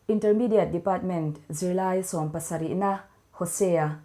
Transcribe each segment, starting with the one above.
Intermediate Department zirlai sawmpasarihna Hosea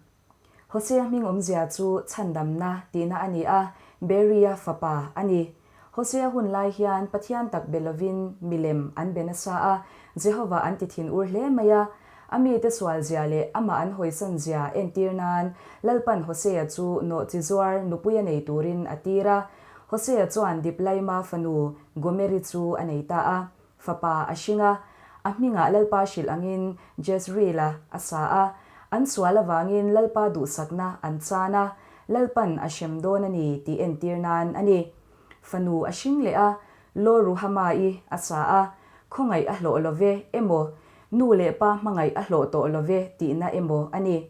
Hosea hming awmzia chu chhandamna tihna a ni a, Beria fapa a ni. Hosea hun lai hian Pathian tak be lovin milem an be nasa a, Jehovah an ti thin ur hle mai a. A mite sualzia leh amah an hawisanzia entir nan Lalpan Hosea chu nawhchi zuar nupui a nei turin a tir a. Hosea chuan Diplaima fanu Gomeri chu a nei ta a. Fapa a hring a, a hmingah Lalpa hrilh angin Jezreel-a a sa a. An sual avangin Lalpa duhsakna an chan a, Lalpan a hrem dawn a ni tih entir nan a ni. Fanu a hring leh a, Lo Ruhama-i a sa a, khawngaih a hlawh lo ve emaw, nu leh pa hmangaih a hlawh tawh lo ve tihna emaw a ni.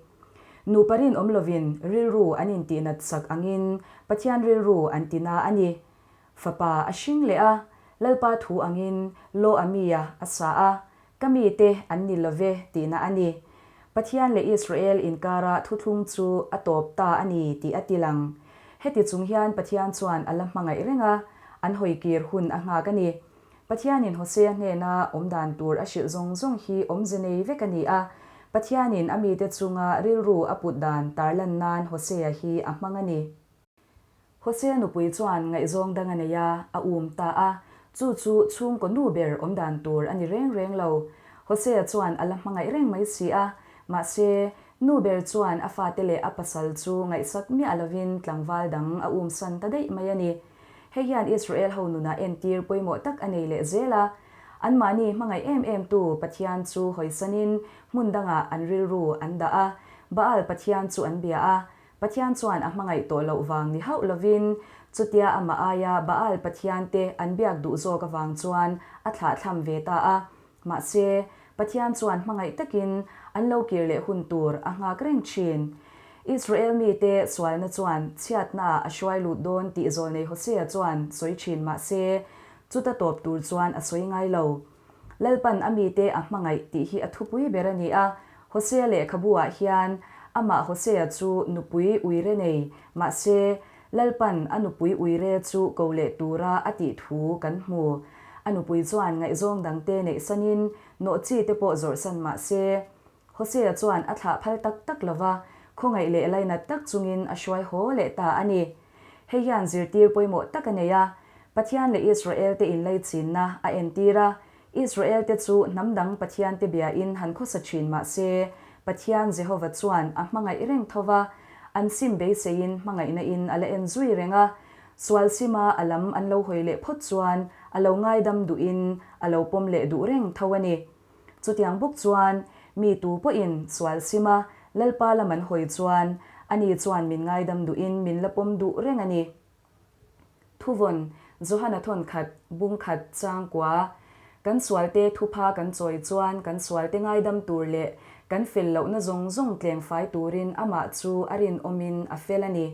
Nupa rinawm lovin rilru an intihnat sak angin Pathian rilru an tina a ni. Fapa a hring leh a, Lalpa thu angin Lo Amia a sa a, ka mite an ni lo ve tihna a ni. Pathian leh Israel inkara thuthlung chu a tawp ta a ni tih a ti lang. Heti chung hian Pathian chuan a la hmangaih reng a, an hawikir hun a nghak a ni. Pathianin Hosea hnena awm dan tur a hrilh zawng zawng hi awmze nei vek a ni a, Pathianin a mite chunga rilru a put dan tarlan nan Hosea hi a hmang a ni. Hosea nupui chuan ngaihzawng dang a nei a, a um ta a. Chu chu chhungkaw nu ber awm dan tur a ni reng reng lo. Hosea chuan a la hmangaih reng mai si a. Mahse, nu ber chuan a fate leh a pasal chu ngaihsak miah lovin tlangval dang a umsan ta daih mai a ni. Hei hian Israel ho nunah entir pawimawh tak a nei leh zel a. Anmahni hmangaih em em tu Pathian chu hawisanin hmun dangah an rilru an dah a, Baal Pathian chu an bia a. Pathian chuan a hmangaih tawh loh vang ni hauh lovin, chutia amah aia Baal pathiante an biak duh zawk avang chuan a thlahthlam ve ta a. Mahse, Pathian chuan hmangaih takin an lo kir leh hun tur a nghak reng thin. Israel mite sualna chuan chhiatnaah a hruai lut dawn tih zawlnei Hosea chuan sawi thin mahse, chuta tawp tur chuan a sawi ngai lo. Lalpan a mite a hmangaih tih hi a thupui ber a ni a, Hosea lehkhabu-ah hian amah Hosea chu nupui uire nei, mahse, Lalpan a nupui uire chu ko leh tura a tih thu kan hmu. A nupui chuan ngaihzawng dangte neihsanin nawhchi te pawh zawrhsan mahse, Hosea chuan a thlah phal tak tak lo va, khawngaih leh lainat tak chungin a hruai haw leh ta a ni. Hei hian zirtir pawimawh tak a nei a, Pathian leh Israel-te inlaichinna a entir a, Israel-te chu hnam dang Pathiante biain han khawsa thin mah se, Pathian Jehova chuan a hmangaih reng tho va, an sim beiseiin hmangaihna in a la en zui reng a. Sual sima a lam an lo hawi leh phawt chuan a lo ngaidam duhin a lo pawm leh duh reng tho a ni. Chutiang bawk chuan mi tu pawhin sual sima Lalpa lam an hawi chuan ani chuan min ngaidam duhin min la pawm duh reng a ni. Thuvawn, Johana thawn khat, bung khat, chang kua, Kan sualte thupha kan chawi chuan kan sualte ngaidam tur leh kan fel lohna zawng zawng tlengfai turin amah chu a rinawmin a fel a ni.